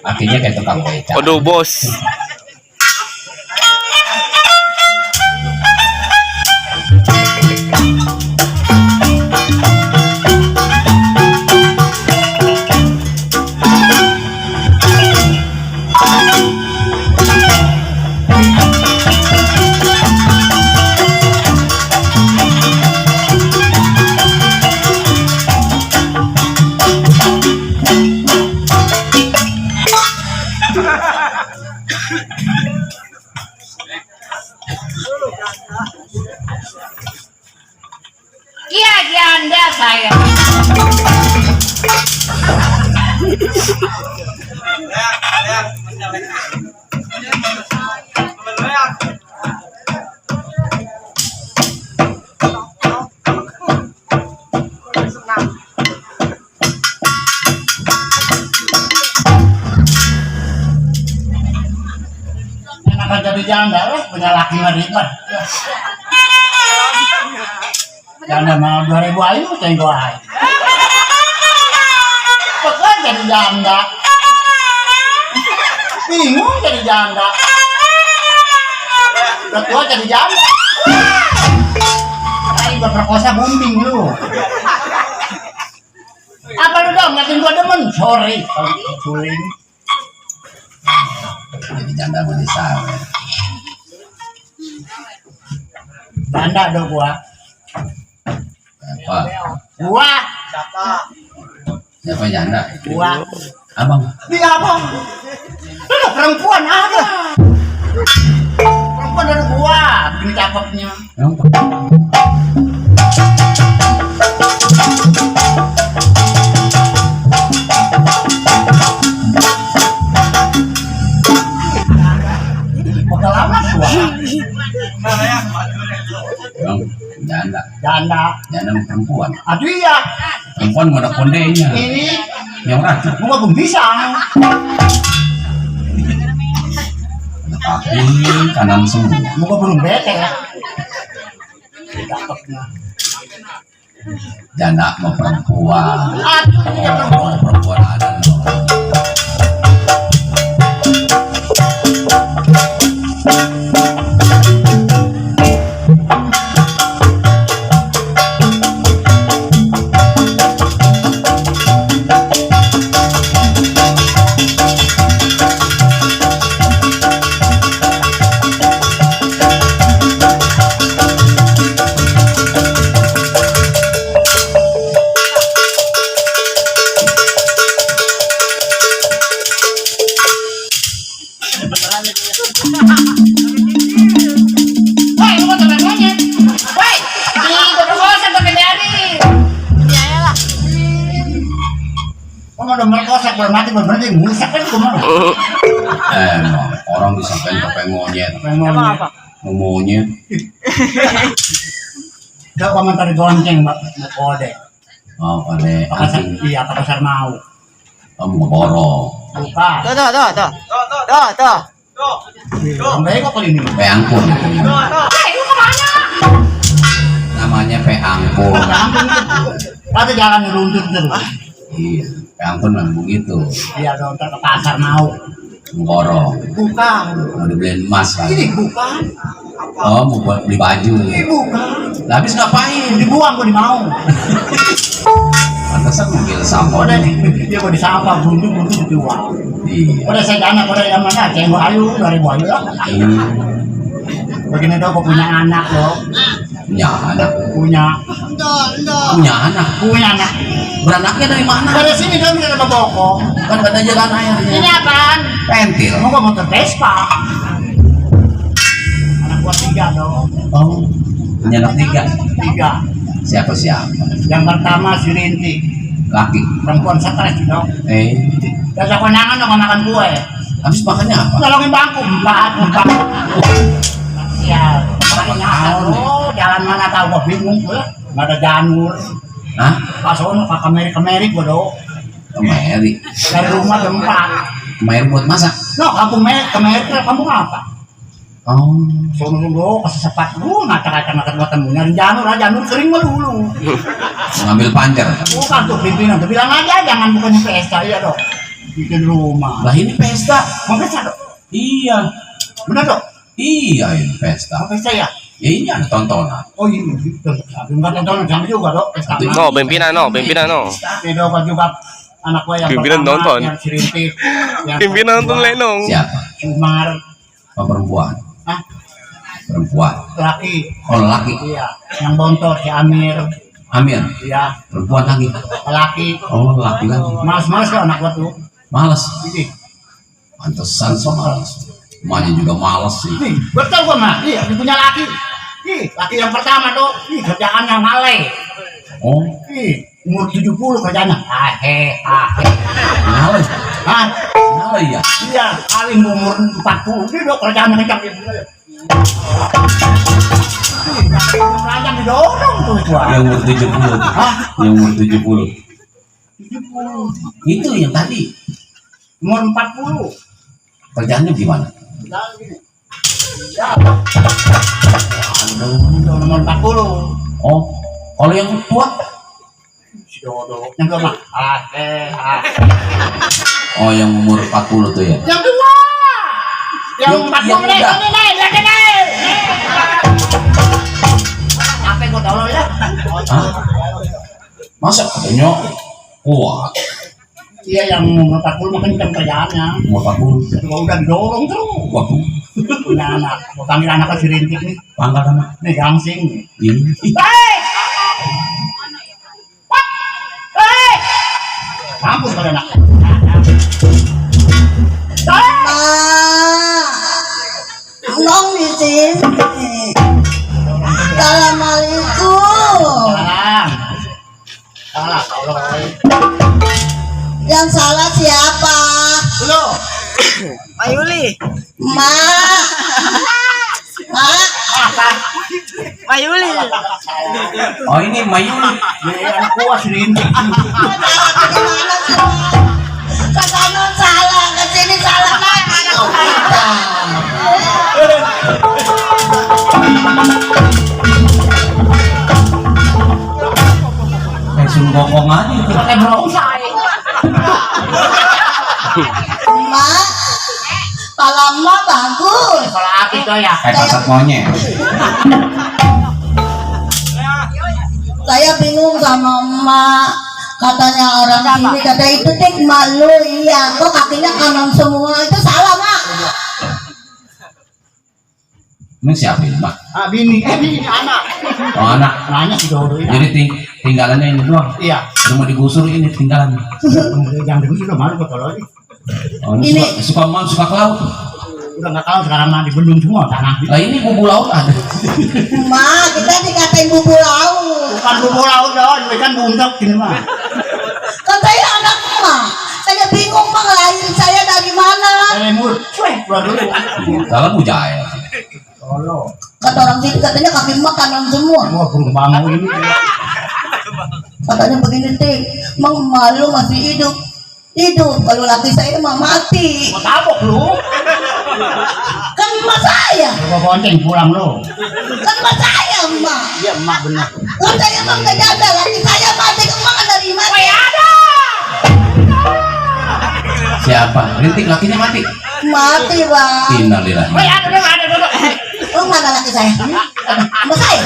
Akhirnya kayak tukang becak. Waduh bos. Iya janda saya. Enakan jadi janda lah, punya laki ribet. Janda mau 2000 ayu, cenggo ayu. Pokoknya jadi janda. Bingung jadi janda. Ketua jadi janda. Ayo berperkosa bumbing lu. Apa lu dong ngatin gua demen? Sorry kalau culing. Jadi janda boleh sawer. Janda dong gua. Apa? Gua. Siapa janda? Gua. Abang. Di abang. Lu perempuan ada. Perempuan dari gua. Ini cakepnya. Emang Pengalaman gua. Emang janda. Janda. Janda sama perempuan. Aduh iya. Perempuan mau ada kondenya. Ini Yang racun. gua belum bisa. Ada kaki kanan semua. Gua belum bete ya. Cakepnya. Janda sama perempuan. Aduh, iya perempuan. Perempuan ada loh. Woi, lu mau temen monyet? Woi, di berkosa pakai dari. Gua mau merkosa bermati berhenti ngusak kan gua mau. Emang orang disangkain topeng monyet. Emang apa? Monyet. Kau komentar gonceng mbak kode. Oh, pada Pasar anjing. iya pasar mau. Kamu borong. Bukan. Tuh. Sampai kok kali ini. Peangkun. Eh, lu kemana? Namanya peangkun. Ada jalan runtuh terus. Iya, peangkun memang begitu. Iya dong ke pasar mau. Borong. Bukan. Mau dibeliin emas kan? Ini bukan. Oh, mau buat beli baju. Ini bukan. Lah, habis ngapain? Dibuang kok di mau. Pantesan mobil sampah. Udah dia kok disampah buntu dijual. Iya. Udah saya tanya pada yang mana cenggo ayu 2000 ayu lah. Iya. Begini dong kok punya anak loh. Punya anak. Punya Punya anak. Beranaknya dari mana? dari sini dong ada bokong. Kan kata jalan Ini airnya. apaan? Pentil. Mau kok motor Vespa. Anak gua 3 dong. Oh, punya anak 3. 3. Siapa? Yang pertama si Rinti, Laki. perempuan stres dong. Dan saya konangan dong makan kue. Habis makannya apa? Tolongin bangku 4. Ya, jalan mana tahu gua bingung tuh. Nggak ada janur. Hah? Pas ono ke Kemerik gua do. Kemari. Dari rumah jam 4. Kemari buat masak. No, kampung Kemerik kampung apa? Oh. Sono dulu kasih sepat lu ngacak-ngacak ketemu nyari janur kering melulu. Ngambil panjer. Bukan tuh pimpinan tuh bilang aja jangan bukannya pesta ya dok. Bikin rumah. Lah ini pesta. Mau pesta dok? Iya. Bener dok? Iya ini pesta. Mau pesta ya? Ya ini ada tontonan. Oh iya, gitu. Enggak tonton sama juga dok. Pesta. No, pimpinan no. Ya dok juga anak gua yang Pimpinan pertama, nonton. yang Sirintik, yang Pimpinan nonton kedua, lenong. Siapa? Umar, Oh, perempuan. ah Perempuan. laki, Oh laki. iya, yang bontor si Amir, Amir. iya, Perempuan lagi. laki. Oh laki lagi. Males kan anak gua tuh. Males. Ini, Pantesan so males. Emaknya juga males sih. nih, betul gua mah. Iya, dia punya laki. Ih, laki yang pertama tuh, ih kerjaan yang malai. Oh, Ih, umur 70 kerjanya. Ahe. males. Hah? Males ya. Iya, paling umur 40 dia udah kerjaan kencang gitu. Kerjaan didorong tuh gua. Yang umur 70. Hah? Yang umur 70. 70. Itu yang tadi. Umur 40. Kerjaannya gimana? Nah, gini. Ya, Aduh. udah umur 40. Oh, kalau yang tua? Si Dodo. Yang kedua mah. Oh, yang umur 40 tuh ya. Yang kedua. Yang Yang 40 nih, muda. nih. Apa gua tolong ya? Hah? Masa katanya kuat Iya, yang umur 40 mah kencang kerjaannya. umur 40. Kalau udah didorong terus. Waduh, Punya anak. Gua panggil anaknya si Rintik nih. pangkat sama Nih gangsing nih. ini. Mampus pada anak. Nong di sini. Assalamualaikum. Salam. Salah kalau Yang salah siapa? lu. Mayuli. Mak. Mak. Mayuli. Oh, ini Mayuli. Ini anak gua si Rintik. Gimana sih? Kesana salah, kesini salah lagi. Kayak sunggokong aja itu. Pakai brongsai. Mak. Palamnya bagus. Kalau api tuh ya. Kayak pasar monyet. Saya bingung sama emak. Katanya orang sini kata itu tik malu, iya. Kok kakinya kanan semua, itu salah mak. Ini siapa ini, Mak? Bini anak. Oh, anak. Nanya si Dodo ini. Jadi tinggalannya ini doang. Iya. Rumah digusur ini tinggalan. Yang dulu sudah malu betul lagi. Oh, ini suka ke laut. Udah nggak tahu sekarang mah dibendung semua tanah. Lah ini bubu laut ada. Mak, kita dikatain bubu laut. Bukan bumbu laut dong, ini kan buntek ini mah. Kan saya anak emak. Saya bingung mak ngelahirin saya dari mana. Lemur, cuek keluar dulu. Dalam mujair. Solo. Kata orang sini katanya kaki emak kanan semua. Wah, burung bambu ini. Katanya begini ting, emang malu masih hidup. Hidup, kalau laki saya mah mati. Mau tabok lu? Kan emak saya. Gua bonceng pulang lu. Kan emak saya emak. Iya, emak benar. Kan saya emang gak jaga, laki saya mati emak kan dari mati. ada. Siapa? Rintik lakinya mati. Mati bang. Innalillahi. Ada dulu. Oh mana laki saya? Emak saya.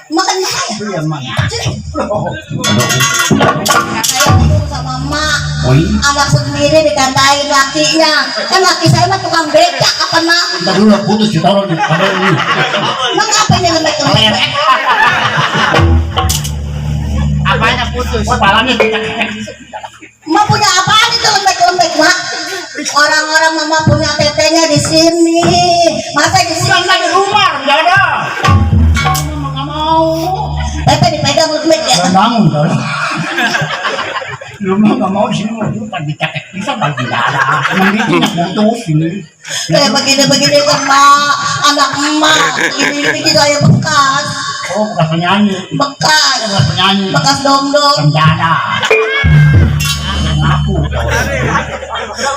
Emak kan emak saya. Iya, emak. Sini. Aduh. Saya bingung sama emak. Oi. Anak sendiri dikatain lakinya. Kan laki saya mah tukang becak apa nak? Entar dulu putus ditaruh di kamar ini. Emang apa yang lembek-lembek? Apanya putus? Oh, palanya becak. Emak punya apaan itu lembek-lembek mak? Orang-orang mama punya tetenya di sini. Masa di sini? Di rumah, enggak ada. Mama enggak mau. Tete dipegang lembek ya? Bangun dong. Lu mah nggak mau di sini mau lupa dicakek bisa bagi darah. Emang dia putus ini. Kayak begini-begini kan mak, anak emak. Ini saya bekas, Oh, bekas penyanyi. bekas, Bekas penyanyi. bekas dong-dong. Penjara. Aku.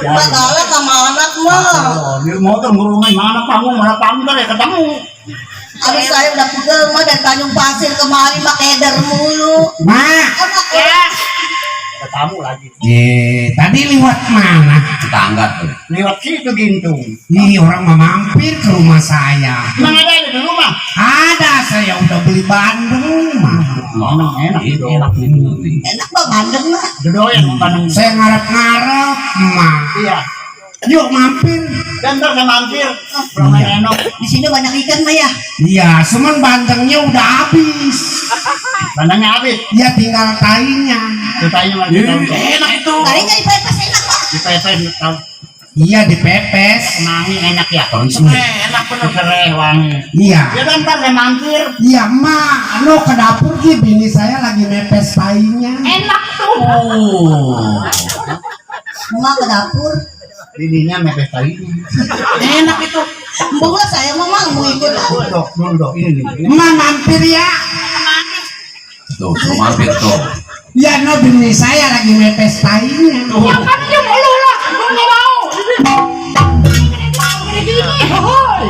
Mak kalah sama anak mak. Oh, di motor ngurungin mana panggung ya ketemu. Abis saya udah pegel mak dari Tanjung Pasir kemari mak keder mulu. Mak, Emak Ya. Ada tamu lagi. tadi lewat mana? Tetangga tuh. Lewat situ gintung. Ih, orang mau mampir ke rumah saya. Emang ada di rumah? Ada, saya udah beli Bandeng. Enak, Enak ini. enak mak bandeng mak. Dodoyan Bandung. Saya ngarep-ngarep, Mak. Iya. Yuk mampir. Dan ntar saya mampir. Pulang main enok. Di sini banyak ikan mah ya. Iya, cuman bandengnya udah habis. Bandangnya habis. Ya tinggal tainya. Tutanya masih tahu. Enak itu. Tadi nggak dipepes enak mak. Di PP tahu. Iya, dipepes. Kemangi enak ya. Kalau semua. Enak bener sereh wangi. Iya. Ya kan ntar saya mampir. Iya, Mak. Lo ke dapur Ki, bini saya lagi mepes tainya. Enak tuh. Oh. Mak ke dapur. Bidinya mepes tadi. Enak itu. Bunga saya mau mak mau ikut. Dulu ini nih. Mak mampir ya. Tuh, suruh mampir tuh. Ya, no, bini saya lagi mepes tainya. Yang kan dia mulu lah. Gue nggak mau. Gini. Hoi.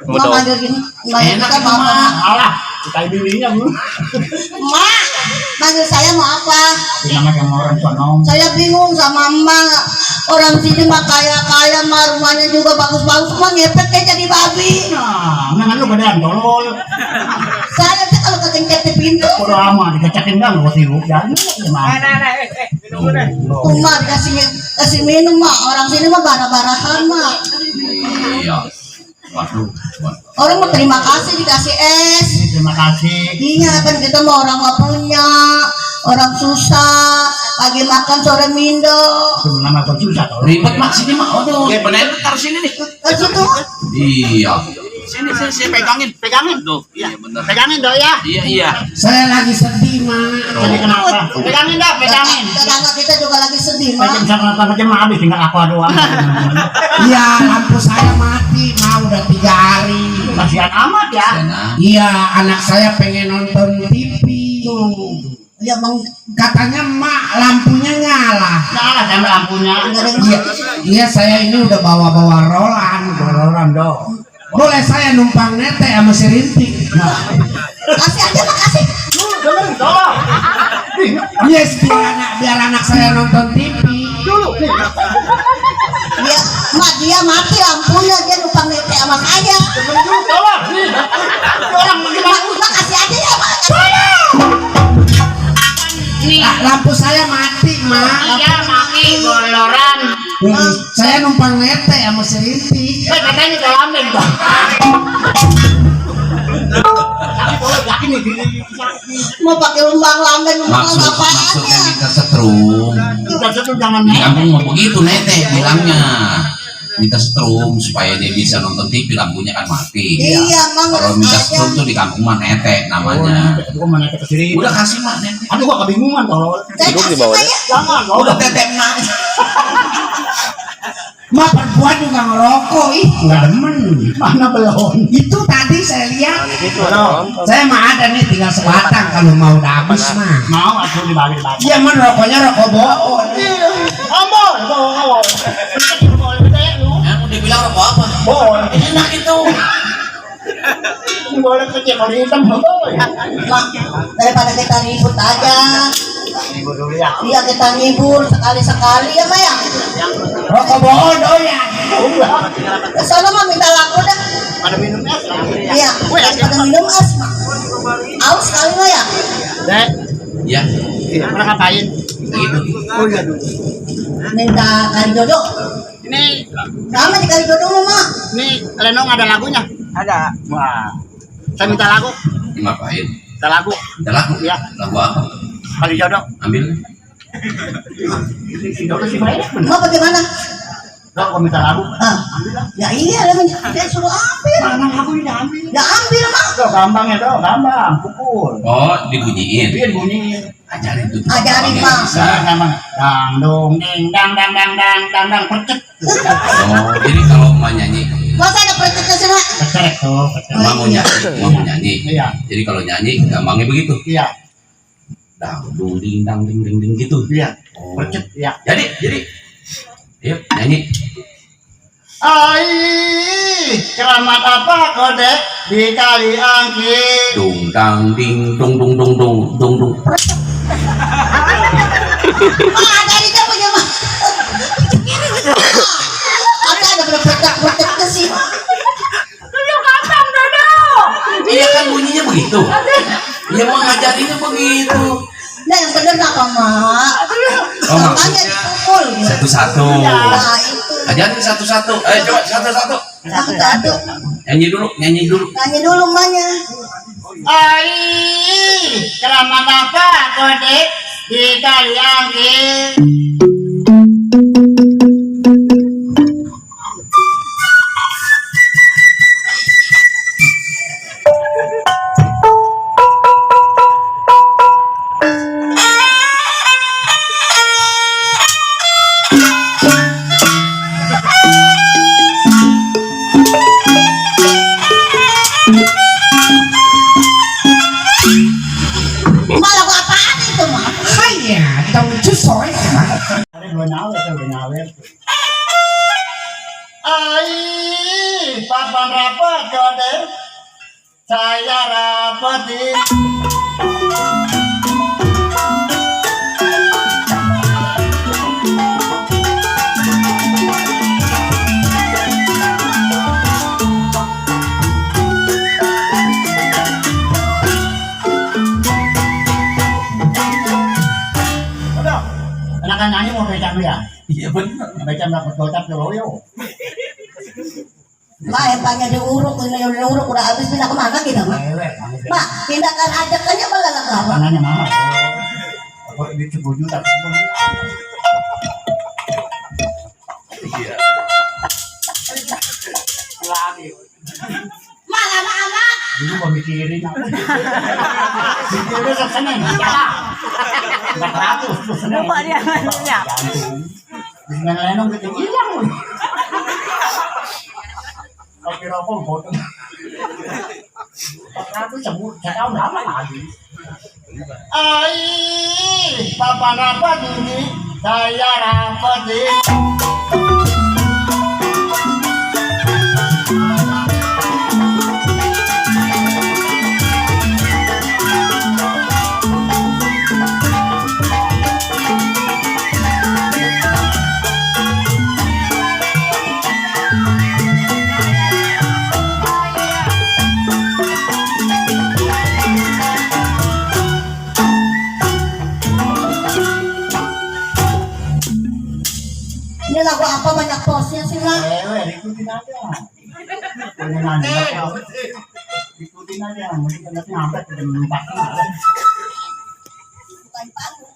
Mak manggil gini. Enak Kan itu, mau Mak. Alah, kita bidinya bu. Mak, manggil saya mau apa? Tapi nama yang orang sono. Saya bingung sama emak. Orang sini mah kaya-kaya mah rumahnya juga bagus-bagus mah ngepet kayak jadi babi. Nah, nangan lu gedean tolol. Saya tuh kalau kekencet di pintu, Udah lama dikecakin kan lu sibuk dan Umar kasih minum mah. Orang sini mah barah-barahan mah. Iya. Waduh. Orang mau terima kasih dikasih es. terima kasih. Iya kan kita mau orang nggak punya, orang susah, pagi makan sore mindo. Itu nama kau susah tolol. Ribet mak sini mak. Aduh. Ya benar taruh sini nih. Ke situ. Iya. Sini pegangin. Tuh. Iya benar. Pegangin dong ya. Iya. Saya lagi sedih, Mak. Jadi kenapa? Pegangin dah, pegangin. Tetangga kita juga lagi sedih Saya mah. bisa kenapa macam habis tinggal aku doang. Iya, lampu saya mati, Mak, udah 3 hari. Kasihan amat ya. Sana. Iya, anak saya pengen nonton TV. Ya bang, Katanya, Mak, lampunya nyala. Salah sama lampunya. Iya, iya, saya ini udah bawa-bawa rolan. Orang dong. Boleh saya numpang nete sama si Rintik? kasih aja makasih. Dengerin tolong. Yes, biar anak saya nonton TV. Dia mati lampunya, dia numpang nete sama saya. Tolong. Orang bagaimana? Makasih aja ya mak. Nih. Lampu saya mati, Mak. Iya maki goloran. Saya numpang nete sama si Rintik. Katanya kalau ambil dong. Yakin nih. Mau pakai lumbang lamben lumbang Maksudnya apaannya? minta setrum. Kita satu jangan Di kampung mau begitu nete bilangnya. Minta setrum supaya dia bisa nonton TV, lampunya kan mati. Iya, Mang, Kalau minta aja. setrum tuh di kampung mah nete namanya. Aku mana ke sini. Udah kasih mak nete. Aduh gua kebingungan kalau Saya kasih saya. jangan. Udah tete mak. Ma perempuan juga ngerokok ih. Nggak demen. Mana belum? Itu tadi saya lihat. Belum. Saya mah ada nih tinggal sebatang kalau mau udah habis mah. Mau atuh dibalik-balik. Iya mah rokoknya rokok bohong. Ambo, bohong. Yang udah bilang rokok apa? Bohong. Enak itu. Boleh kerja kalau hitam bohong. Mak, daripada kita ribut aja. Ibu dulu ya. Iya kita ngibur sekali-sekali ya Maya. Rokok bohong doyan. Kesana mah minta laku dah. Ada minumnya? Iya, daripada minum es mah. Aus sekali mah ya. Dek, Ya, pernah ngapain? gitu. Oh iya dulu. Minta kali jodoh. Ini, Sama di kali jodoh mah. ini Lenong ada lagunya? Ada. Wah, saya minta lagu. Ngapain? Minta lagu. Ada lagu? Iya. Lagu apa? Kali jodoh. Ambil. Si jodoh si baik. Mau bagaimana? Kalau kau minta lagu, Ah, ya iya namanya. Dia suruh ambil. mana lagu ini ambil? Ya ambil mah. Tuh gampang ya tuh, gampang, pukul. Oh, dibunyiin. Dia bunyi. Ajarin tuh. Ajarin, Abang yang Pak. bisa. Nah, namanya dang dong ding dang dang dang dang dang dang percet. Oh, jadi kalau mau nyanyi, Masa ada percetnya sih, Mak? Percet tuh, percet. mau nyanyi. Iya, Jadi kalau nyanyi gampangnya begitu. iya, Dang dung ding dang ding ding ding gitu. iya. Oh. Percet, iya. Jadi. Yuk, nyanyi. Ai, keramat apa kode di kali angki? Dung dang ding dong dong dong dong dong dong. Ah, dari dia punya mah. Ada berpetak-petak sih. Iya kan bunyinya begitu. Iya mau ngajarinnya begitu. Nah yang bener apa mak? Oh, Makanya maksudnya dipukul. Satu-satu. Nah itu. Ajarin satu-satu. Ayo coba satu-satu. Satu-satu. Nyanyi dulu. Nyanyi dulu mbaknya. Ai, keramat apa kode di kali angki? Malah gua apaan itu mak? Hanya dong cusoy. Ada dua nyawa. Ai, papan rapat kode, saya rapetin. Udah, enakan nyanyi mau becak lu ya? Iya benar. Becak dapat gocap dulu yo. Mak yang banyak diuruk udah habis pindah kemana kita mak? Mak pindahkan ajakannya malah nggak apa? Tangannya mama. Apa di Cebuju tapi Malah anak. dulu mau mikirin apa? Mikirin sana nih, ya. 400 terus sana. Lupa dia nanya. Dengan lenong gitu hilang. Kopi rokok foto. 400 semut, saya tahu berapa lagi. Ai, papa rapat ini, saya rapat ini. Ini lagu apa banyak posnya sih mak? Ikutin aja. Jangan nanya. Ikutin aja, mungkin kena nyampe ke tempat. Bukan panggung.